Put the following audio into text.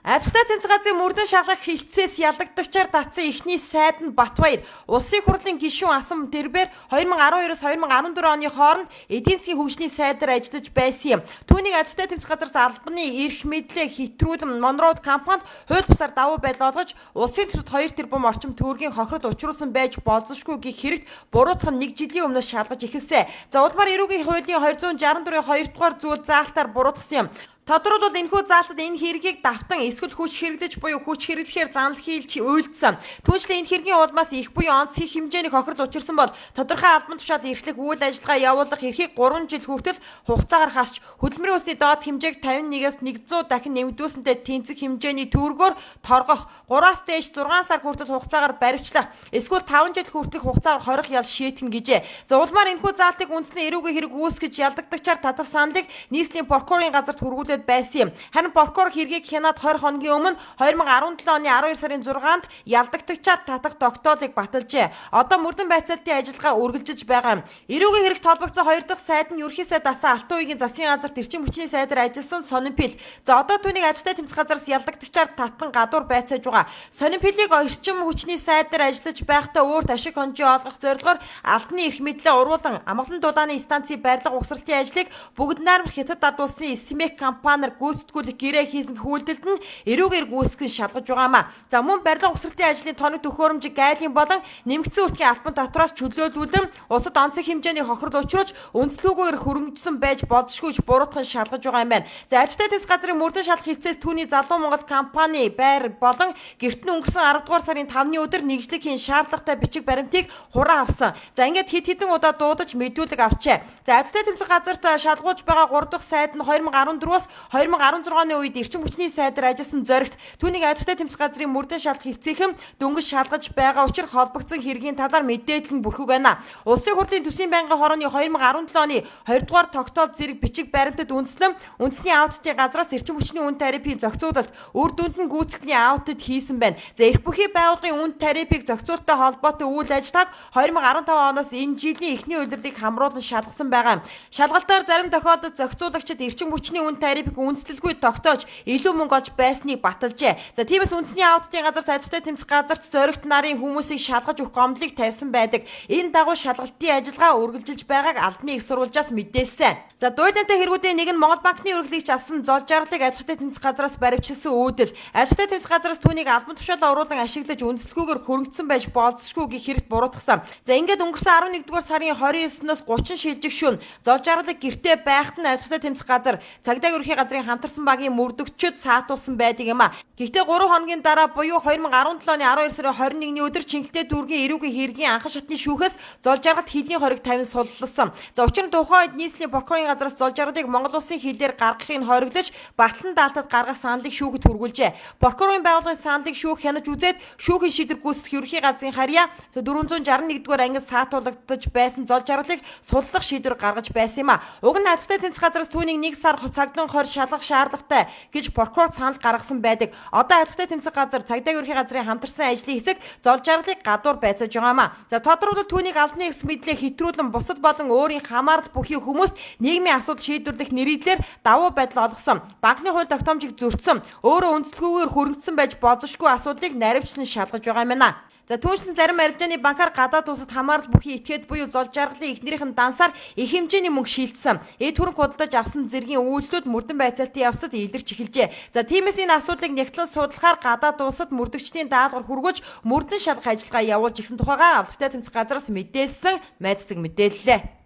Авилгатай тэмцэх газрын мөрдөн шалгах хилцээс ялагдагчаар татсан эхний сайд нь Батбаяр. Улсын хурлын гишүүн Асан Дэрбэр 2012-оос 2014 оны хооронд эдийн засгийн хөгжлийн сайдаар ажиллаж байсан юм. Түүнийг авилгатай тэмцэх газраас албаны эрх мэдлээ хэтрүүлэн Монрод компанид хууль бусаар давуу байдал олгож улсын төсөвт 2 тэрбум орчим төгрөгийн хохирол учруулсан байж болзошгүй гэх хэрэгт буруутгах нь нэг жилийн өмнө шалгаж эхэлсэн. За улмаар эрүүгийн хуулийн 264-ийн 2 дугаар зүйл заалтаар буруутгасан юм. Тодорхойлбол энэхүү заалтад энэ хэргийг давтан эсвэл хүч хэрэглэж буюу хүч хэрэглэхээр занал хийлж уйлдсан. Түүнчлэн энэ хэргийн улмаас их буюу онц их хэмжээний хохирол учирсан бол тодорхой албан тушаал эрхлэх үйл ажиллагаа явуулах эрхийг 3 жил хүртэл хугацаагаар хасч хөдөлмөрийн үсний доод хэмжээг 51-ээс 100 дахин нэмэгдүүлсэнтэй тэнцэх хэмжээний төгрөгөөр торгох, 3-аас дээш 6 сар хүртэл хугацаагаар баривчлах, эсвэл 5 жил хүртэлх хугацаагаар хорих ял шийтгэн гэжээ. За улмаар энэхүү заалтыг үндэслэн эрүүгийн хэрэг үүсгэж ялдагдагчаар татах саналыг нийслэлийн прокурорын газарт хүргүүлээд байсан юм. Харин прокурор хэргийг хянаад 20 хоногийн өмнө 2017 оны 12 сарын 6-нд ялдагдагчаар татах тогтоолыг баталжээ. Одоо мөрдөн байцаалтын ажиллагаа үргэлжилж байгаа юм. Эрүүгийн хэрэгт холбогдсон хоёр дахь сайд нь ерөнхий сайд асан Алтан уягийн засгийн газарт эрчим хүчний сайдаар ажилласан Сонинпил. За одоо түүнийг ажилтай тэмцэх газараас ялдагдагчаар татан гадуур байцааж байгаа. Сонинпилийг эрчим хүчний сайдаар ажиллаж байхдаа өөрт ашиг хонжоо олгох зорилгоор алтны эрх мэдлээ уруулан Амгалан дулааны станцын барилга угсралтын ажлыг бүгд найрамдах Хятад дадуулсан Смек компаниар гүйцэтгүүлэх гэрээ хийсэн үйлдэлд нь эрүүгээр гүйцэтгэн шалгаж байгаамаа. За мөн барилга угсралтын ажлын тоног төхөөрөмж гайлын болон нэмэгдсэн үртгийн албан татвараас чөлөөлүүлэн улсад онцгой хэмжээний хохирол учруулж үндэслэлгүйгээр хөрөнгөжсөн байж болзошгүй ч буруутхан шалгаж байгаа юм байна. За ажилтай тэмцэх газрын мөрдөн шалах хэвцээс түүний Залуу Монгол компани байр болон гэрт нь өнгөрсөн 10 дугаар сарын 5-ны өдөр нэгжлэхийн шаардлагатай бичиг баримтыг хуран авсан. За ингээд хэд хэдэн удаа дуудаж мэдүүлэг авчээ. За ажилтай тэмцэх газарт шалгуулж байгаа 3 дахь сайд нь 2014-өөс 2016 оны үед эрчим хүчний сайдаар ажилласан зоригт түүнийг ажилтай тэмцэх газрын мөрдөн шалах хэвцээхэн дөнгөж шалгаж байгаа учир холбогдсон хэргийн талаар мэдээлэл нь бүрхэг байна. Улсын хурлын төсвийн байнгын хорооны 2017 оны 2 дугаар тогтоол зэрэг бичиг баримтад үндэслэн үндэсний аудитын газраас эрчим хүчний үн тарифын зохицуулалт үр дүнд нь гүйцэтгэлийн аудит хийсэн байна. За эрх бүхий байгууллагын үн тарифыг зохицуулалттай холбоотой үйл ажиллагааг 2015 оноос энэ жилийн эхний улирлыг хамруулан шалгасан байгаа юм. Шалгалтаар зарим тохиолдолд зохицуулагчид эрчим хүчний үн тарифыг үндэслэлгүй тогтоож илүү мөнгө олж байсныг баталжээ. За тиймээс үндэсний аудитын газар ажилтай тэмцэх газарт зоригт нарын хүмүүсийг шалгаж өгөх гомдлыг тавьсан байдаг. Энэ дагуу шалгалтын ажиллагаа үргэлжилж байгааг албаны их сурвалжаас мэдээлсэн. За дуйлантай хэрэгүүдийн нэг нь Монгол банкны ерөнхийлөгч асан зол жаргалыг ажилтай тэмцэх газраас баривчилсан үүдэл. Ажилтай тэмцэх газраас түүнийг албан тушаалаа уруулан ашиглаж үндэслэлгүйгээр хөрөнгөцсөн байж болзошгүй гэх хэрэгт буруутгасан. За ингээд өнгөрсөн 11-р сарын 29-ноос 30 шилжих шөнө зол жаргалыг гэртээ байхад нь ажилтай тэмцэх газар цагдаа ерөнхий газрын хамтарсан багийн мөрдөгчд саатуулсан байдаг юм а. Гэхдээ 3 хоногийн дараа буюу 2017 оны 12 сарын 21-ний өдөр Чингэлтэй дүүргийн эрүүгийн хэргийн анхан шатны шүүхээс зол жаргалт хилийн хориг 50 суллсан. За учир нь тухайн үед нийслэлийн прокурорын газраас зол жаргалыг Монгол улсын хилээр гаргахыг хориглож батлан даалтад гаргах саналыг шүүхэд хүргүүлжээ. Прокурорын байгууллагын саналыг шүүх хянаж үзээд шүүхийн шийдвэр гүйцэтгэх ерөнхий газрын харьяа 461-р ангид саатуулагдаж байсан зол жаргалыг суллах шийдвэр гаргаж байсан юм а. Уг нь ажилтай тэмцэх газраас түүнийг 1 сар цагдан хорь шалгах шаардлагатай гэж прокурор санал гаргасан байдаг. Одоо ажилтай тэмцэх газар цагдаа ерөнхий газрын хамтарсан ажлын хэсэг зол жаргалыг гадуур байцааж байгаа юм а. За тодорхойлбол түүнийг албаны эрх мэдлээ хэтрүүлэн бусад болон өөрийн хамаарал бүхий хүмүүст нийгмийн асуудал шийдвэрлэх нэрийдлэр давуу байдал олгосон. Банкны хууль тогтоомжийг зөрчсөн, өөрөө үндэслэлгүйгээр хөрөнгөцсөн байж болзошгүй асуудлыг наривчлан шалгаж байгаа юм байна. За түүнчлэн зарим арилжааны банкар гадаад улсад хамаарал бүхий этгээд буюу зол жаргалын эхнэрийнх нь дансаар их хэмжээний мөнгө шилжсэн. Эд хөрөнгө худалдаж авсан зэргийн үйлдэлүүд мөрдөн байцаалтын явцад илэрч эхэлжээ. За тиймээс энэ асуудлыг нягтлан судлахаар гадаад улсад мөрдөгчдийн даалгавар хүргүүлж мөрдөн шалгах ажиллагаа явуулж ирсэн тухайгаа авлагтай тэмцэх газраас мэдээлсэн майз цэг мэдээллээ.